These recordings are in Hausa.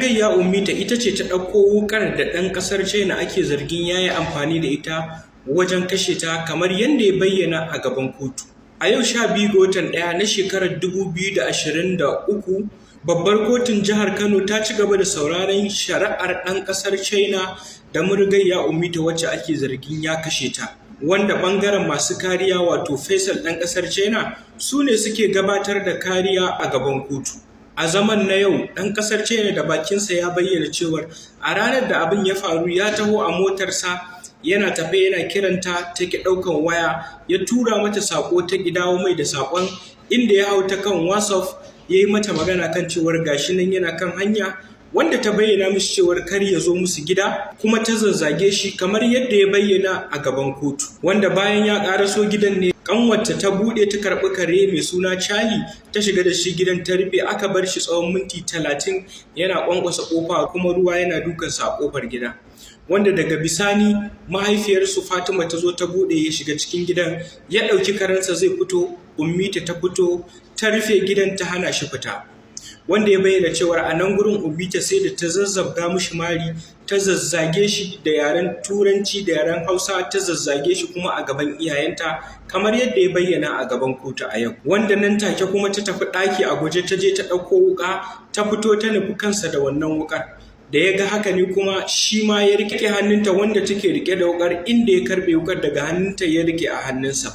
Marigayya Ummita ita ce ta ɗauko wukar da ɗan ƙasar China ake zargin ya yi amfani da ita wajen kashe ta, kamar yadda ya bayyana a gaban kotu. A yau 12 ga watan ɗaya na shekarar 2023, babbar kotun jihar Kano ta ci gaba da sauraron shari'ar ɗan ƙasar China da Marigayya Ummita, wacce ake zargin ya kashe ta. Wanda ɓangaren masu kariya, wato Faisal ɗan ƙasar China, su ne suke gabatar da kariya a gaban kotu. A zaman na yau, ɗan ƙasar China da bakinsa ya bayyana cewar a ranar da abin ya faru, ya taho a motarsa, yana tafe yana kiranta, ta ki ɗaukan waya. Ya tura mata saƙo, ta ki dawo mai da saƙon, inda ya hau ta kan WhatsApp ya yi mata magana kan cewar gashi nan yana kan hanya, wanda ta bayyana musu cewar kar ya zo musu gida, kuma ta zazzage shi kamar yadda ya bayyana a gaban kotu. Wanda bayan ya ƙaraso gidan ne kanwarta ta buɗe, ta karɓi kare mai suna Charlie, ta shiga da shi gidan, ta rufe. Aka bar shi tsawon minti 30 yana ƙwanƙwasa ƙofa, kuma ruwa yana dukansa a ƙofar gida, wanda daga bisani mahaifiyarsu Fatima ta zo ta buɗe, ya shiga cikin gidan, ya ɗauki karensa zai fito. Ummita ta fito, ta rufe gidan, ta hana shi fita, wanda ya bayyana cewar a nan gurin Ummita sai da ta zazzabga mishi mari, ta zazzage shi da yaren Turanci da yaren Hausa, ta zazzage shi kuma a gaban iyayenta, kamar yadda ya bayyana a gaban kotu a yau. Wanda nan take kuma ta tafi ɗaki a guje, ta je ta ɗauko wuƙa, ta fito, ta nufi kansa da wannan wuƙar. Da ya ga haka ne kuma shi ma ya rike hannunta wanda take rike da wukar, inda ya karbe wukar daga hannunta ya rike a hannunsa,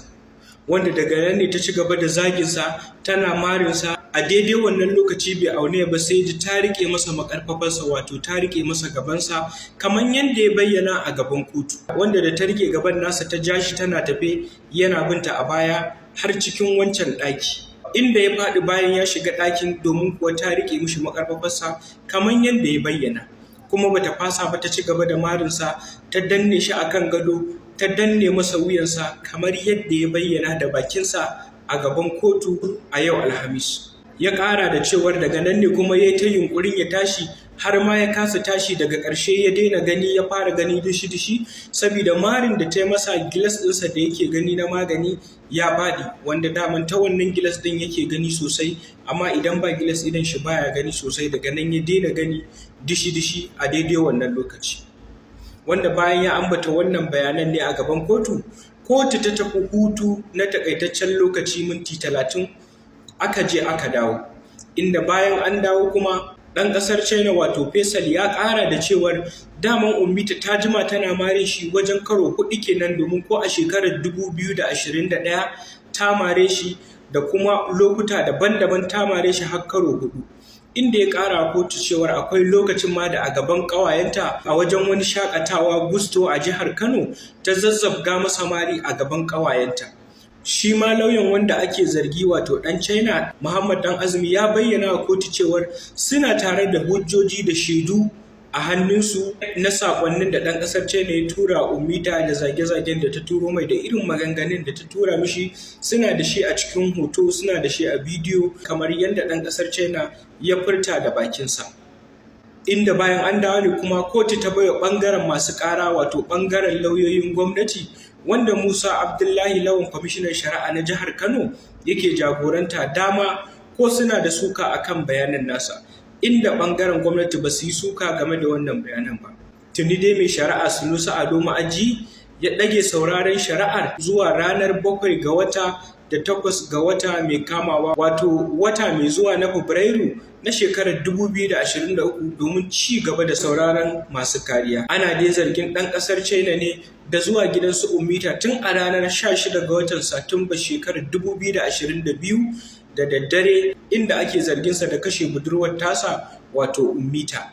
wanda daga nan ne ta ci gaba da zaginsa, tana marinsa. A daidai wannan lokaci bai aune ba, sai ji ta rike masa makarfafarsa, wato ta rike masa gabansa, kamar yadda ya bayyana a gaban kotu, wanda da ta rike gaban nasa, ta ja shi, tana tafe yana binta a baya har cikin wancan ɗaki, inda ya faɗi bayan ya shiga ɗakin, domin kuwa ta rike mishi makarfafarsa kamar yadda ya bayyana. Kuma bata fasa ba, ta ci gaba da marinsa, ta danne shi akan gado, ta danne masa wuyansa, kamar yadda ya bayyana da bakinsa a gaban kotu a yau Alhamis. Ya ƙara da cewar daga nan ne kuma ya ta yunkurin ya tashi, har ma ya kasa tashi. Daga ƙarshe ya daina gani, ya fara gani dishi-dishi, saboda marin da ta yi masa, gilas ɗinsa da yake gani na magani ya faɗi, wanda daman ta wannan gilas ɗin yake gani sosai, amma idan ba gilas idon shi baya gani sosai. Daga nan ya daina gani dishi-dishi a daidai wannan lokaci. Wanda bayan ya ambata wannan bayanan ne a gaban kotu, kotu ta tafi hutu na takaitaccen lokaci, minti 30. Aka je aka dawo, inda bayan an dawo kuma ɗan ƙasar China, wato Faisal, ya ƙara da cewar daman Ummita ta jima tana marin shi wajen karo huɗu kenan, domin ko a shekarar 2021 ta mare shi, da kuma lokuta daban-daban ta mare shi har karo huɗu, inda ya ƙara kotu cewar akwai lokacin ma da a gaban ƙawayenta a wajen wani shakatawa Gusto a jihar Kano ta zazzabga masa mari a gaban ƙawayenta. Shi ma lauyan wanda ake zargi, wato ɗan China, Muhammad Dan Azumi, ya bayyana wa kotu cewar suna tare da hujjoji da shaidu a hannunsu na sakonnin da ɗan ƙasar China ya tura Ummita, da zage-zagen da ta turo mai, da irin maganganun da ta tura mishi. Suna da shi a cikin hoto, suna da shi a bidiyo, kamar yadda ɗan ƙasar China ya furta da bakinsa. Inda bayan an dawo ne kuma kotu ta baiwa ɓangaren masu ƙara, wato ɓangaren lauyoyin gwamnati, wanda Musa Abdullahi Lawan, kwamishinan shari'a na jihar Kano, yake jagoranta, dama ko suna da suka akan bayanan nasa, inda ɓangaren gwamnati ba su yi suka game da wannan bayanan ba. Tuni dai mai shari'a Sunusi Ado Ma'aji ya ɗage sauraron shari'ar zuwa ranar 7 ga wata da 8 ga wata mai kamawa, wato wata mai zuwa na Fabrairu na shekarar 2023, domin ci gaba da sauraron masu kariya. Ana dai zargin ɗan ƙasar China ne da zuwa gidan su Ummita tun a ranar 16 ga watan Satumba shekarar 2022 da daddare, inda ake zarginsa da kashe budurwar tasa, wato Ummita.